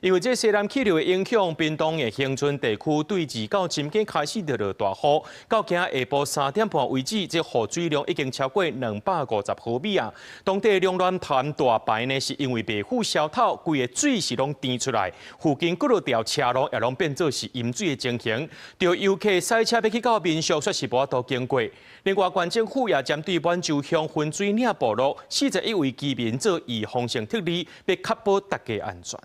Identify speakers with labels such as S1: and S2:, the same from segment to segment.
S1: 因為這西南氣流的影響，屏東的恆春地區對二到今天開始就落大雨，到今下晡3點半為止，這雨水量已經超過250毫米啊！當地龍巒潭大排呢，是因為袂赴消透，規个水是攏甜出來，附近幾落條車路也攏變做是淹水的情形。著遊客駛車欲去到民宿，煞是無法度經過。另外，縣政府也針對滿洲鄉分水嶺部落41位居民做預防性撤離，欲確保大家安全。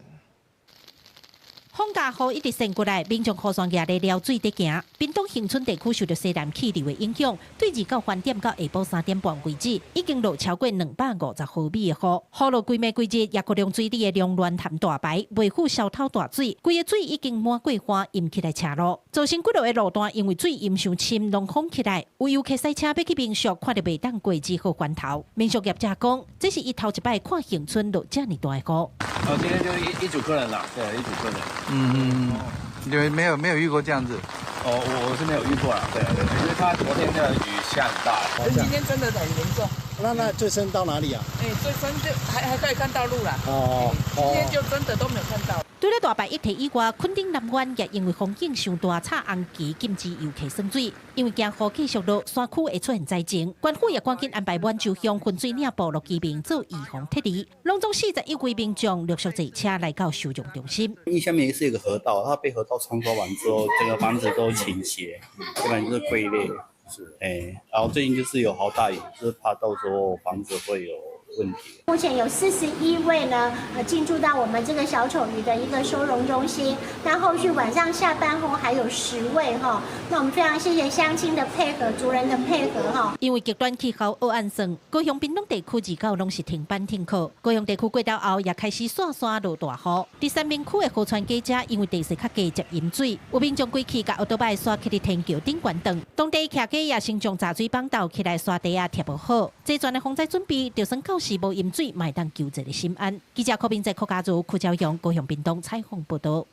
S2: 風夾雨一直滲過來，民眾雨傘蜈咧撩水佇行。屏東恆春地區受著西南氣流的影響，對二到翻點到下晡3點半為止，已經落超過250毫米的雨。雨落規暝規日，也閣讓水里的龍巒潭大排袂赴消透大水，規个水已經滿過岸，淹起來車路，造成幾落个路段因為水淹傷深，攏封起來。有遊客駛車欲去民宿，看著袂當過，只好翻頭。民宿業者講，這是伊頭一擺看恆春落遮爾大的雨。
S3: 哦，今天就一組客人啦，對，一組客人。
S4: 嗯，因為沒有遇過這樣子。
S3: 哦，我是沒有遇過啦，對對，因為他昨天的雨下很大。
S5: 今天真的很嚴重。
S6: 那最深到哪裡啊？
S5: 哎，最深就還可以看到路啦。
S6: 哦。
S5: 今天就真的都沒有看到。
S2: 除了大排議題以外，墾丁南灣也因為風景傷大，插紅旗禁止遊客耍水，因為驚雨繼續落，山區會出現災情。縣府也趕緊安排滿洲鄉分水嶺部落居民做預防撤離，攏總41位民眾陸續坐車來到收容中心。
S7: 因為下面是一個河道，它被河道沖刷完之後，整個房子都傾斜，基本上就是龜裂。是，哎，然後最近就是有好大雨，就是怕到時候房子會有問題。
S8: 目前有41位呢，進駐到我們這個小丑魚的一個收容中心。那後續晚上下班後還有10位哈。那我們非常謝謝鄉親的配合，族人的配合哈。
S2: 因為極端氣候惡按算，高雄屏東地區二到攏是停班停課。高雄地區過晝後也開始紲紲落大雨。佇三民區的河川街遮，因為地勢較低，接淹水，有民眾規氣共歐多擺徙去佇天橋頂懸轉。當地徛家也先將雜水綁鬥起來，沙地仔貼無好。齊全的防災準備，就算到時無淹水，嘛會當求一個心安。記者柯明在柯家祖、柯朝陽、高雄屏東採訪報導。